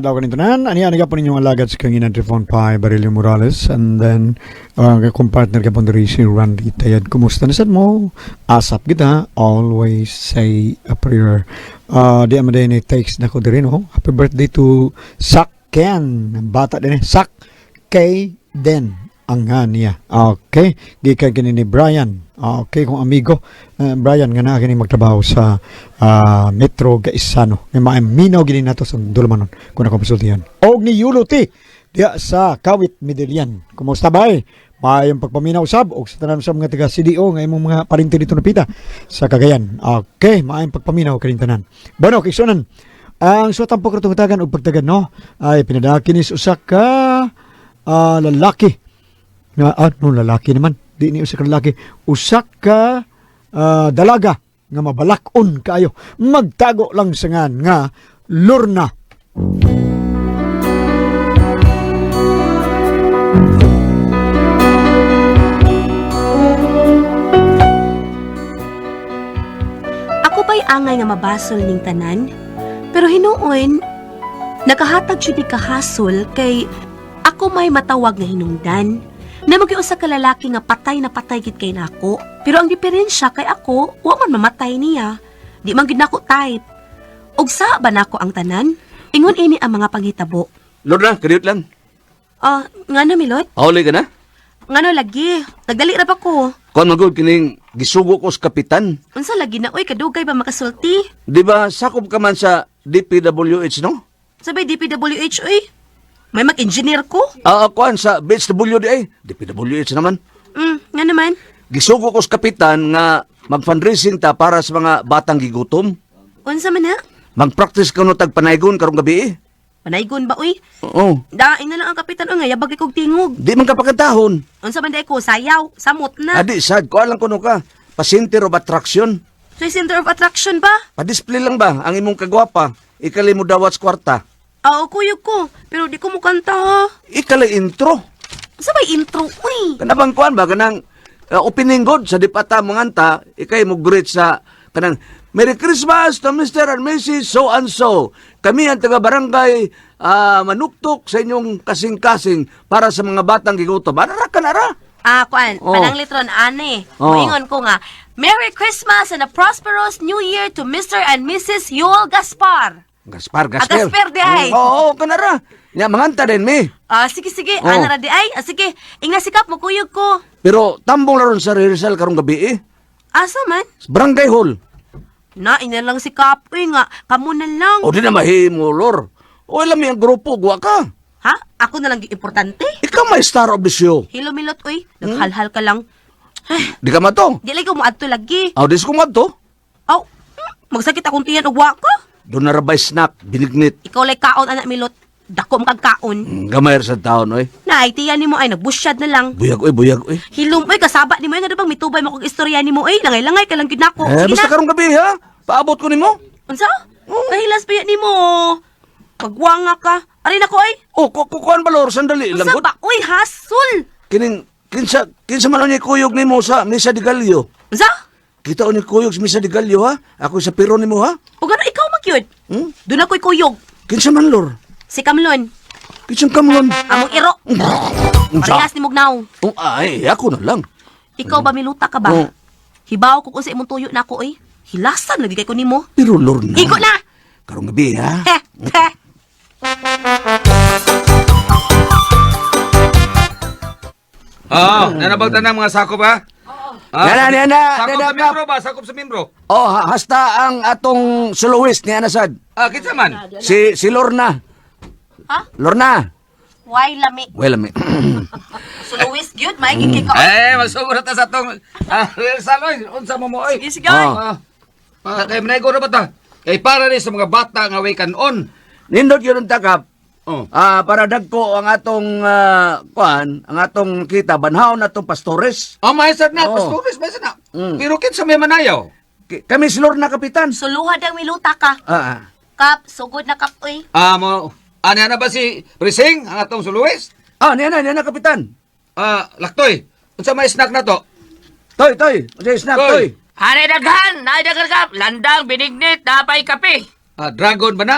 adlaw kanin tanan. Ani ani gapon ninyong alagad sa kanginan Trifon Pai Barilio Morales and then akong partner gapon diri si Randy Tayad. Kumusta na sad mo? Asap kita. Always say a prayer. Di ama din takes na ko diri, no? Happy birthday to Sak Ken. Bata din eh. Sak K Den ang nga niya. Okay. Gikan kini ni Brian. Okay, kung amigo Brian nga naa kini magtrabaho sa Metro Gaisano. May maaminaw gini nato sa Dulmanon kung ako pasultihan. Og ni Yulo T diya sa Kawit Medellin. Kumusta bay? Maayong pagpaminaw sab og sa tanan sa mga taga CDO nga imong mga parinti dito napita sa Cagayan. Okay, maayong pagpaminaw kaning tanan. Bueno, kigsunan, ang suwatang pagkatungtagan og pagtagan, no, ay pinadaki ni usa ka lalaki nga no, lalaki naman di ni usa ka lalaki, usa ka dalaga nga mabalak-on kaayo, magtago lang sa ngan nga Lorna. Ako ba'y angay nga mabasol ning tanan? Pero hinuon, nakahatag jud ni kahasol kay ako may matawag nga hinungdan. Na usa ka lalaki nga patay na patay gid kay nako. Pero ang diferensya kay ako, wa man mamatay niya. Di man gid nako type. Ug sa ba nako ang tanan? Ingon ini ang mga panghitabo. Lorna, kadiyot lang. Ah, ngano, Milot? Ahuli ka na? Ngano lagi? Nagdali ra ba ko? Kuan magod kining gisugo ko sa kapitan. Unsa lagi na oy, kadugay ba makasulti? Di ba sakop ka man sa DPWH, no? Sabay DPWH oy. May mag-engineer ko. Ah, kuan sa BHWD ay. DPWH naman. Nga naman. Gisugo ko sa kapitan nga mag-fundraising ta para sa mga batang gigutom. Unsa man ha? Mag-practice ka no tag panaygon karong gabi eh. Panaygon ba uy? Oo. Daing na lang ang kapitan o nga yabag kog tingog. Di man ka pakantahon. Unsa man day ko sayaw, samot na. Adi sad kuan lang kuno ka. Pa-center of attraction. Sa center of attraction ba? Pa-display lang ba ang imong kagwapa? Ikali mo dawat sa kwarta. Oo, kuyog ko, pero di ko mukanta ha. Ikali intro. Unsa may intro uy? Kanabang kuan ba kanang opening god sa dipata manganta ikay mo greet sa kanang Merry Christmas to Mr. and Mrs. So and so. Kami ang taga barangay manuktok sa inyong kasing-kasing para sa mga batang gigutom. Ara ka na ra. Ah, kuan, Oh. panang litron ane. Oh. Moingon ko nga, Merry Christmas and a prosperous New Year to Mr. and Mrs. Yul Gaspar. Gaspar, Ah, Gaspar. Gaspar di ay. Oo, kanara. Nya manganta din mi. Ah, sige sige, Oh. ana ra di ay. Ah, sige, ingna sikap mo kuyog ko. Pero tambong laron sa rehearsal karong gabi eh. Asa man? Sa Barangay Hall. Na, ina lang si Kap. Uy nga, kamo na lang. O di na mahimo, lor. O alam ang grupo, guwa ka. Ha? Ako na lang yung importante. Ikaw may star of the show. Hilo milot, uy. Naghalhal ka lang. Ay, Di ka mato. di lagi ko muadto lagi. Aw, dis ko madto. Aw, magsakit akong tiyan og wa ka. Doon na rabay snack, binignit. Ikaw lay kaon, anak milot. Dako mo kag kaon. Gamay ra sa taon, oy. Nay, tiyan nimo ay nagbusyad na lang. Buyag, oy, buyag, oy. Hilom, uy, kasaba nimo ay nga bang mitubay mo kog istorya nimo ay. Langay-langay ka lang gyud nako. Eh, Sige basta na. karong gabi, ha? Paabot ko nimo. Unsa? Kahilas pa yan nimo. Pagwanga ka. Ari nako ay. Oh, kukuan balor, sandali lang Unsa gud. ba? Uy, hasol. Kining, kinsa man unya kuyog nimo sa Misa de Gallo. Unsa? Kita unya kuyog sa Misa de Gallo, ha? Ako sa piro nimo, ha? O gano ikaw magyud? Hmm? Doon ako'y kuyog. Kinsa man, lor? Si Kamlon. Kinsang kamlon? Among iro. Unsa? Parehas ni Mugnaw. Oh, ay, ako na lang. Ikaw ba miluta ka ba? Oo. Hibaw ko kung sa imong tuyo na ako eh. Hilasan lagi kay ko nimo. Pero, lor na. Igo na! Karong gabi, ha? He, he. Oo, nanabag ng mga sakop ha? Ah, Nana, nana, Sakop nana, sa membro ba? Sakop sa membro. Oh, hasta ang atong soloist ni Anasad. Ah, kinsa man? Si Lorna. Ha? Lorna. Why lami? Well, may. Suluwis gyud may gid kay ka. Eh, magsugod na ta sa atong rehearsal oy. Unsa mo mo oy? Sige, sige. Oh. Ah, ah, kay manaygo na ba ta? Kay para ni sa mga bata nga way kanon. Nindot yun ang takap. Oh. Ah, para dagko ang atong kuan, ang atong kita banhaw na atong pastores. Oh, maesad na, Oo. pastores, maesad na. Mm. Pero kinsa may manayaw? Kami si Lorna kapitan. Suluha dang miluta ka. Ah, ah. Kap, sugod na kap oy. Ah, mo ani na ba si Prising ang atong soloist? Ah, niya na kapitan. Ah, laktoy. Unsa may snack na to? Toy, toy, unsay snack Toy. toy? Hanay daghan, nay daghan kap, landang binignit, napay kape. Ah, dragon ba na?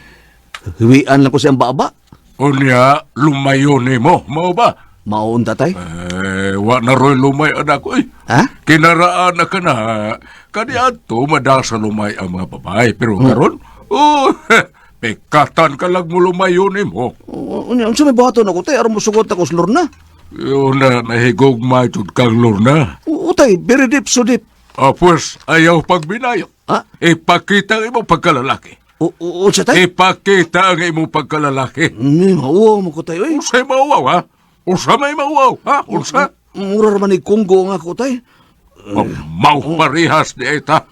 Hiwian lang ko siyang baba. Unya, lumayo nimo, mao ba? Maon tatay. Eh, wa na ro'y lumay anak ko eh. Ha? Kinaraan na ka na. Kaniadto, madasa lumay ang mga babae. Pero karon, oh, pekatan ka lang mo lumayo nimo. Unya, unsa may buhaton ako tay aron mosugot ako sa Lorna? Yun na, nahigugma jud kang Lorna. Oo tay, very deep so deep. Ah, pues, ayaw pagbinayo. Ha? Ipakita ang imong pagkalalaki. Oo, unsa tay? Ipakita ang imong pagkalalaki. Ni mauwaw mo ko tay oy. Unsay mauwaw, ha? Unsa may mauwaw, ha? Unsa? Mura ra man ni Congo nga ako tay. Mau parihas di ay ta.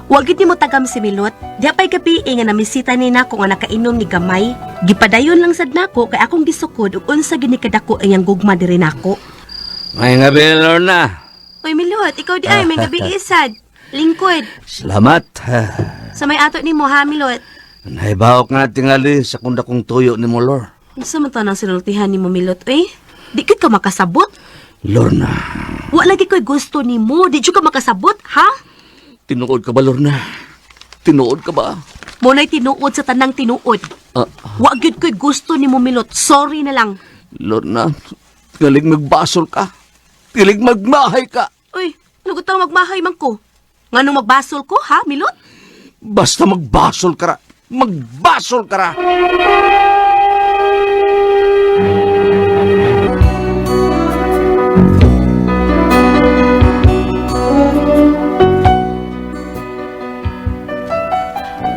Wa gid nimo tagam si Milot. Diha pay gabi eh, nga namisita ni nako nga nakainom ni gamay. Gipadayon lang sad nako kay akong gisukod ug unsa gini kadako ang iyang gugma diri nako. May gabi, Lorna. Oy Milot, ikaw di ay may gabi isad. Lingkod. Salamat. Sa may ato nimo ha Milot. Nahibawak nga tingali sa kunda kong tuyo ni mo, Lor. Unsa man to nang sinultihan nimo Milot eh? Di gid ka makasabot. Lorna, Wa lagi ko'y gusto nimo, di jud ka makasabot ha? tinuod ka ba, Lorna? Tinuod ka ba? Mo na'y tinuod sa tanang tinuod. Ah, Wa gyud ko'y gusto nimo Milot. Sorry na lang. Lorna, tigalig magbasol ka. Tigalig magmahay ka. Uy, ano tang magmahay man ko? Nganong magbasol ko ha Milot? Basta magbasol ka ra. Magbasol ka ra.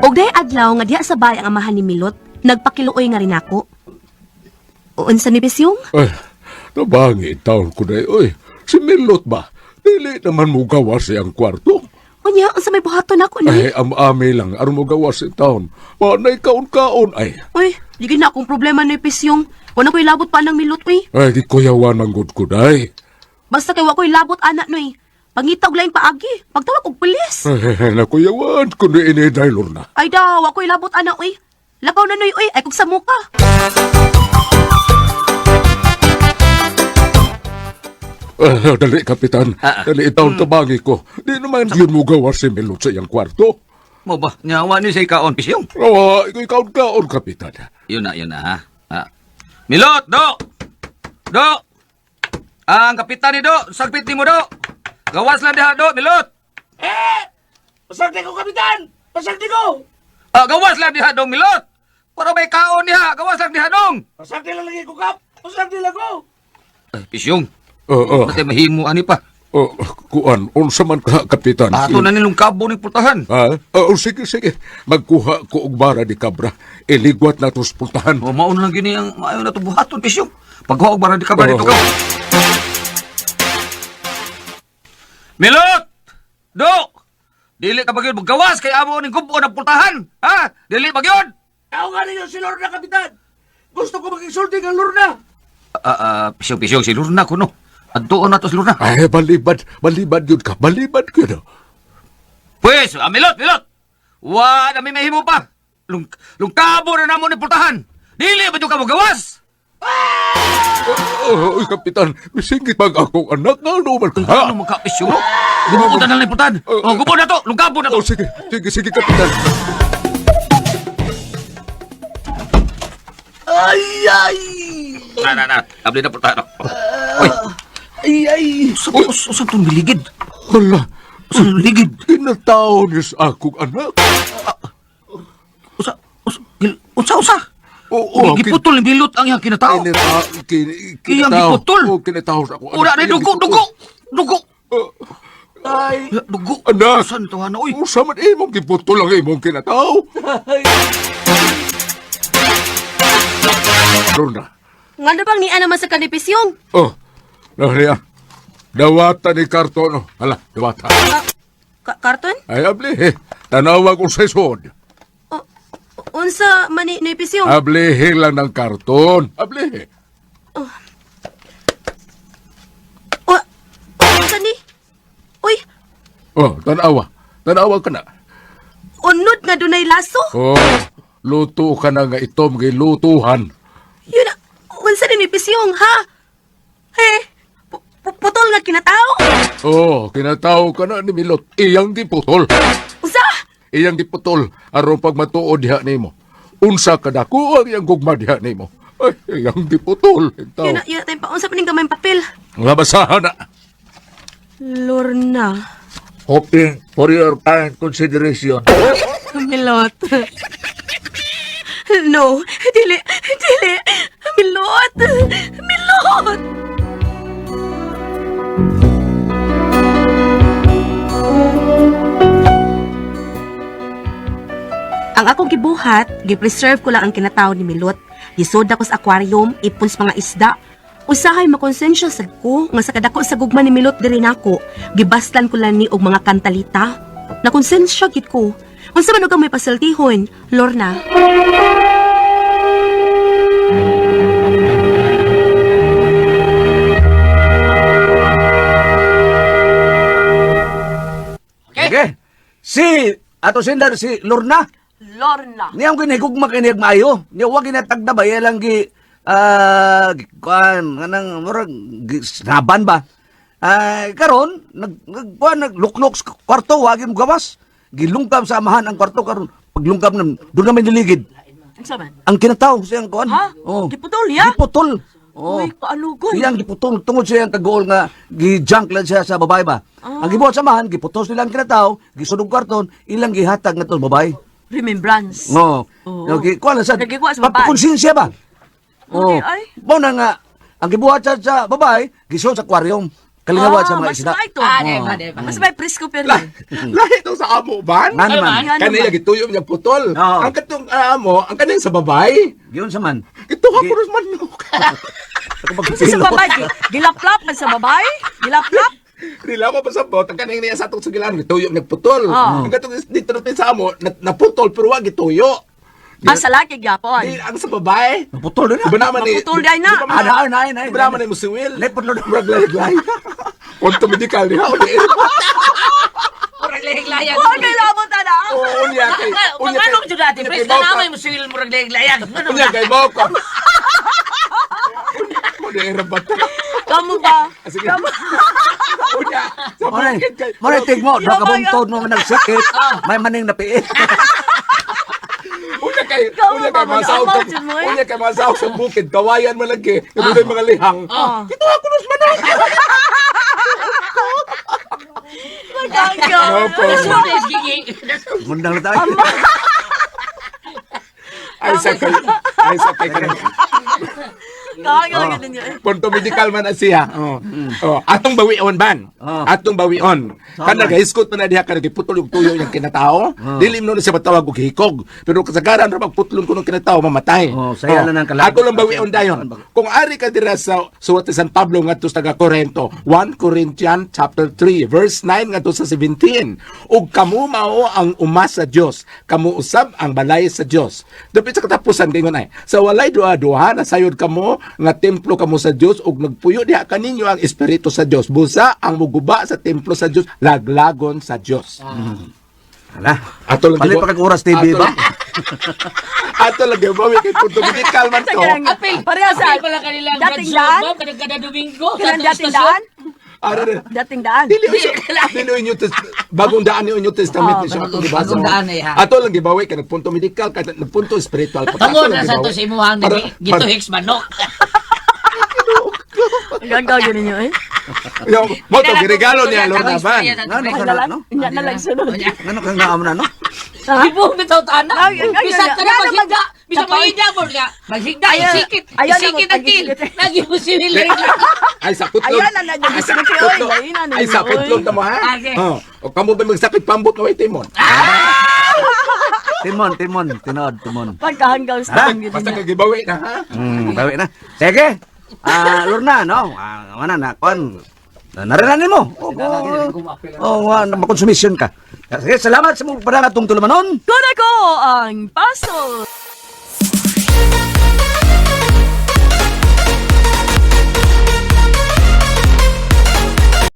Og day adlaw nga diha sa balay ang amahan ni Milot, nagpakiluoy nga rin ako. Unsa ni Bisyong? Ay, nabangi taon ko na oy. Si Milot ba? Dili naman mo gawa siyang kwarto. Unya, unsa may buhaton ako ni? Ay, am-ami lang. Aron mo gawa si taon. Wa na'y kaon-kaon. Ay, Uy, di gyud na akong problema ni Bisyong. Wala ko'y labot pa ng Milot, uy. ay, di kuyawan ang good ko, day. Basta kay wa ko'y labot ana noy. Pangita og laing paagi, pagtawag og pulis. Ay, nakuyawan ko na ini, day, Lorna. Ay daw, wa ko'y labot ana uy. Lakaw na noy uy, ay kog sa muka. Ah, dali, kapitan. Ah, ah. Dali, taon tabangi ko. Di naman yun mo gawa si Milot sa iyang kwarto. Mo ba? Nyawa ni sa ikaon pisyong. Awa, ikaw kaon-kaon, kapitan. Yun na, yun na ha. Ah. Milot, do! Do! Ang kapitan ni Do, sagpit ni mo do. Gawas lang diha do, Milot. Eh! Pasagdi ko, Kapitan! Pasagdi ko! Ah, gawas lang diha dong, Milot. Para may kaon diha, gawas lang diha dong. Pasagdi lang lagi ko, Kap! Pasagdi lang ko! Ay, pisyong. Oo, Natay mahimo ani pa. oh, kuan, unsa man ka, kapitan. Ato na nilong kabo ni pultahan. Ha? Oo, sige, sige. Magkuha ko og bara di kabra. Iligwat na tos puntahan. O maon lang gini ang maayo na to buhaton pisyong. Paghuwa og bara di kabra dito Oo. ka. Milot! Do! Dili ka magyud gawas kay amo ning gubo ng pultahan. Ha? Dili magyud. Ako nga ninyo si Lorna, Kapitan! Gusto ko maging sulting ang Lorna! Ah, ah, pisyong pisyong si Lorna kuno. Adtuon na to si Lorna. Ay, balibad, balibad yun ka, balibad yun. Pwes, ah, Milot, Milot. Wa na may mahimo pa. Lung lungkabo na namo ni pultahan. Dili ba jud ka mo gawas? Oh, oy, kapitan, misingit pag akong anak nga naman ka. Ha? Ano magkapisyo? Gubo na lang ni pultahan. Oh, gubo na to, lungkabo na to. Oh, sige, sige, sige, kapitan. Ay, ay! Na na na, abli na pultahan. Oy, Ay, ay! usap usap tong biligid. Hala, Usap ligid. kinatao niya sa akong anak. Usa usa gil- usa usa. Oo, Giputol ni Milot ang iyang kinatao. Iyang giputol. Oo, kinatao sa akong anak. Ura ni Iyang dugo, giputol. dugo, dugo. Ay! Dugo. Anak. Saan to ano oy? Usa man imong giputol ang imong kinatao. Lorna. Ngano bang niya naman sa kanipisyong? Oh, nahriya. Dawata ni karton. Oh, hala, dawata. Karton? Ay, abli. Tanawag ko sa isod. O, unsa man ni nipisyong? Ablihin lang ng karton. Abli. O, unsa ni? Uy, Oh, tanawa. Tanawa ka na. unod nga dunay laso. Oh, luto ka na nga itom gilutuhan. Yun na, unsa ni nipisyong ha? He, Putol nga kinatao. Oh, kinatao ka na ni Milot. Iyang giputol. Unsa? Iyang giputol aron pag matuod diha nimo. Unsa kadako ang iyang gugma diha nimo. Ay, iyang giputol. Itaw. Yun na, yun na tayo pa. Unsa pa ning gamay papel? Nga basahan na. Lorna. Hoping for your kind consideration. Milot. No, dili, dili. Milot! Milot! Ang akong gibuhat, gipreserve ko lang ang kinatao ni Milot. Gisoda ko sa aquarium, ipon sa mga isda. Usahay makonsensya sad ko nga sa kadako sa gugma ni Milot diri nako. Gibaslan ko lang ni og mga kantalita. Nakonsensya gid ko. Unsa man og ang may pasultihon, Lorna. Okay. Si ato sender si Lorna. Lorna. Niya ang ginahigugma kay niyag maayo. Niya wa ginatagda ba iya lang gi kuan kanang murag naban ba. Ay karon nag nag kuan nagluklok sa kwarto wa gyud gawas. Gilungkam sa amahan ang kwarto karon. Paglungkam nam doon naman niligid. Unsa man? Ang kinataw siyang kuan. Ha? Oh. Giputol niya? Giputol. Oh. Uy, kaalugon. Iyang giputol tungod siya ang kagool nga gi-junk lang siya sa babae ba. Ah. Ang gibuhat sa amahan, giputos nila ang kinataw, gisunog karton, ilang gihatag ngadto sa babae. Remembrance. Oo. Oo. Okay, kuha lang sa Nagikuha sa babae. Papakonsensya ba? Oo. Okay, ay. Mao na nga ang gibuhat sa babae, gisuod sa aquarium. Kalingawad sa mga mas isda. may to. Ah, di ba, di ba. Mas may presko pero. Lahi itong sa amo ban. Nga naman. Nga naman. Kanila gituyo niya putol. Oo. Ang katong amo, ang kanang sa babae. Giyon sa man. Ito ka puros manok. Unsa sa babae? Gilaplap man sa babae? Gilaplap? Dila ko pasabot, ang kanang niya sa atong sugilan, gituyo niya putol. Oo. Ang katong dito natin sa amo, naputol pero wa gituyo. Ah, sa laki gyapon. Di, ang sa babae. Naputol na. Diba naman ni... Maputol di na. Diba man- Ah, na, na, na, Diba naman ni Musiwil? Naputol na. Murag lahi-lahi. Punto medical niya. O di. Murag lehiglayan. Oh, kay labot na. Oo, unya kay... Unya kay... Panganong jud ate, unya pres kay ka Bauka. na may musiwil murag lehiglayan. Ngano Unya na? kay Bauka. Mo di rabat. Kamu ba? Ah, Sige. Unya. Sa Muna, bukid kay... muna tigmo, nakabuntod mo nagsikit, may maning napiit. Unya kay Ikaw unya ba, kay masaog ba, sa dyan mo eh? unya kay masaog sa bukid kawayan man lagi kay mga lihang. Ito ako nus manok. Magkanggaw. No problem. Mundang na tayo. Ay sa kay ay sa kay kanang Kanggaw ganun yun. punto medical man na siya. Oh. Oh, atong bawion ban. Oh. Atong bawion. Kana gahiskot man na diha kana giputol og tuyo yang kinatao. Dili mo na siya matawag og hikog. Pero kasagaran ra magputlon kuno kinatao mamatay. Oh, saya na ng kalabot. Ato lang bawion dayon. Kung ari ka dira sa suwat ni San Pablo ngadto sa taga Corinto, 1 Corinthians chapter 3 verse 9 ngadto sa 17. Ug kamo mao ang uma sa Dios, kamo usab ang balay sa Dios. Dapit sa katapusan gayon ay, sa walay duha-duha na sayod kamo nga templo kamo sa Dios ug nagpuyo diha kaninyo ang espiritu sa Dios. Busa ang muguba sa templo sa Dios, laglagon sa Dios. Hala. Ato lang Palit gibo- pa kag oras TV ato ba? lang- Ato lang gibawi kay punto medical man to. Apil, Pareha sa- apil pala kanilang Dating Brad daan? Zoom, kanang kada Domingo. Kanang sa dating estasyon. daan? Ara na. Dating daan. Dili dili inyo bagong daan ni New Testament Oh, ni siya atong gibasa. bagong daan eh, ha. Ato lang gibawi kay nagpunto medical kay nagpunto spiritual pa. Tungod Ato lang na sa to gibawi. sa imuhang gituhix manok. Gagaw yun ninyo eh. Yo, mo to giregalo niya Lorna Van. Ngano ka na, no? Nya na lang sunod. Ngano ka nga na, no? Ibo bitaw ta na. Ay, ay, ay, Bisan ay, ka na ay, maghigda. Bisan Tapos- mahigda mo nga. Maghigda Ayaw- isikit. ayaw na Isikit ang kil. mag- Nagimusiwil Ay sa putlon. Ayan na, Ay sa nag-isikit, oy, putlon. lain na Ay sa ninyo, oy. putlon ta mo ha. Okay. Oh, o kamo ba magsakit pambot nga way timon. Timon, timon, tinod, timon. Pagkahanggaw sa tanggit Basta ninyo. ka gibawi na ha. Bawi na. Sige. Ah, Lorna, no? Ah, wala na, kon. Narinan mo. Oh, oh, oh, makonsumisyon ka. Sige, salamat sa mong padangatong tulumanon. Kuna ko ang paso.